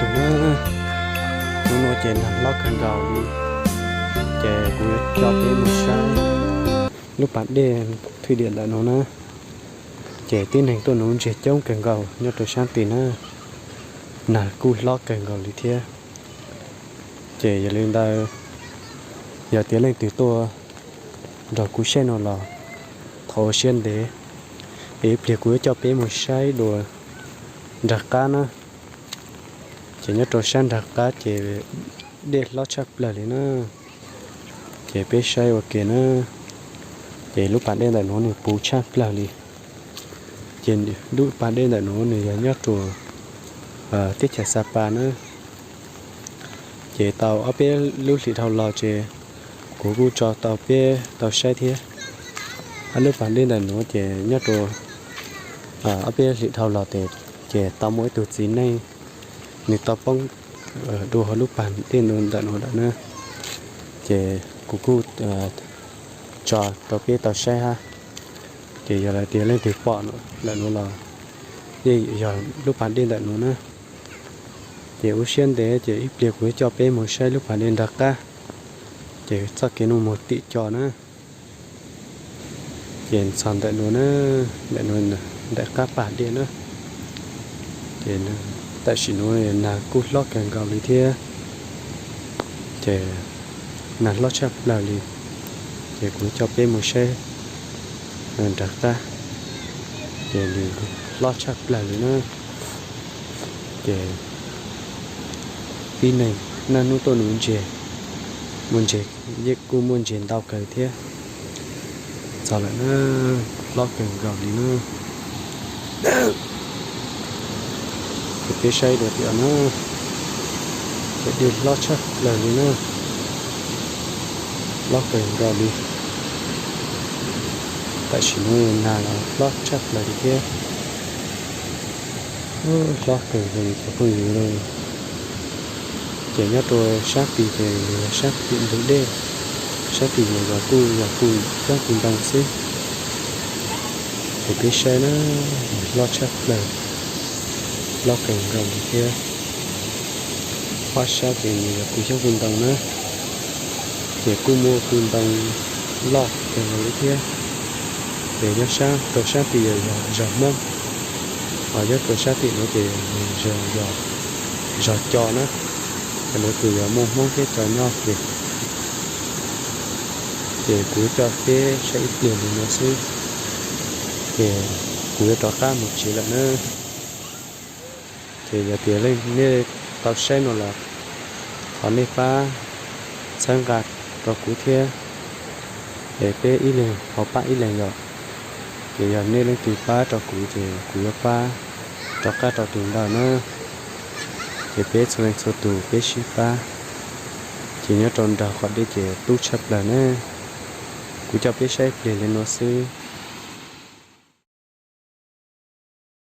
Hnub no ces nag hlob kawg nkaus li, ces kuv yuav coj peb mus saib lub pas dej thwj diam ntawm no na. Ces tib neeg tuaj nuv ntses coob kawg nkaus nyob rau sab tid na, nag kuj hlob kawg nkaus li thiab. Ces yog li ntawd, yog tias leej twg tuaj nrog kuv saib no los thov ua siab ntev, es ib pliag kuv yuav coj peb mus saib dua nraag qab na. Ces nyob rau sab nraag qab ces dej hlob tshaj plawg li na. Ces peb saib ua ke na. Ces lub pas dej ntawm nuav nws puv tshaj plawg li. Ces lub pas dej ntawm nuav nws yog nyob rua teb chaws Xa Pas na. Ces tau ob peb lub hlis dhau los ces kuv kuj tso tau peb tau saib thiab. Ob lub pas dej ntawm nuav ces nyob rua ob peb hlis dhau los ces tau muaj ib tug txiv neej nws tau poob dua hauv lub pas dej ntawm nuav lawm na. Ces kuv kuj tso rau peb tau saib hab. Ces yog lawv tias leej twg pom lawm nuav los yeej yog lub pas dej ntawm nuav na. Ces ua siab ntev ces ib pliag kuv yuav coj peb mus saib lub pas dej nraag qab, ces txoj kev nuav mus tim co na. Ces txog ntawm nuav na, ntawm nuav ntawm qab pas dej na. Ces tam sim nuav nag kuj hlob kawg nkaus li thiab. Ces nag hlob tshaj plawg li. Ces kuv coj peb mus saib nraag qab, ces nws hlob tshaj plawg li na. Ces tib neeg naj nub tuaj nuv ntses, muaj ntses, yeej kuj muaj ntses ntau kawg thiab. Txog lawm na, hlob kawg nkaus li na. Ces peb saib dua tias na, ces dej hlob tshaj plawg li na, hlob kawg nkaus li. Tam sim nuav nag los hlob tshaj plawg li thiab. Hlob kawg nkaus li cov phooj ywg. Ces nyob rua sab tid ces yog sab tim ntug dej, sab tim yog kuj yog kuj xyoob kuj ntoo xwb. Ces peb saib na, hlob tshaj plawg, hlob kawg nkaus li thiab. Ob sab ces nws yog kuj xyoob kuj ntoo na, ces kuj muaj kuj ntoo loj kawg nkaus li thiab. Ces nyob sab rau sab tim yog zos Hmoob, ho nyob rua sab tim nuav ces yog zos Co na, cov nuav ces yog muaj Hmoob thiab Co nyob ces. Ces kuv coj peb saib ib pliag li nuav xwb, ces kuv yuav rov qab mus tsev lawm na. Ces yog tias leej nej tau saib no los thov nej pab txhawb nqa rau kuv thiab, es peb ib leeg ho pab ib leeg yom. Ces yog nej leej twg pab rau kuv ces kuv yuav pab rov qab rau tus ntawd na. Ces peb txhua leej txhua tus peb sib pab. Ces nyob rau nraag qhov dej ces tub tshaj plawg na. Kuv coj peb saib ib pliag li nuav xwb.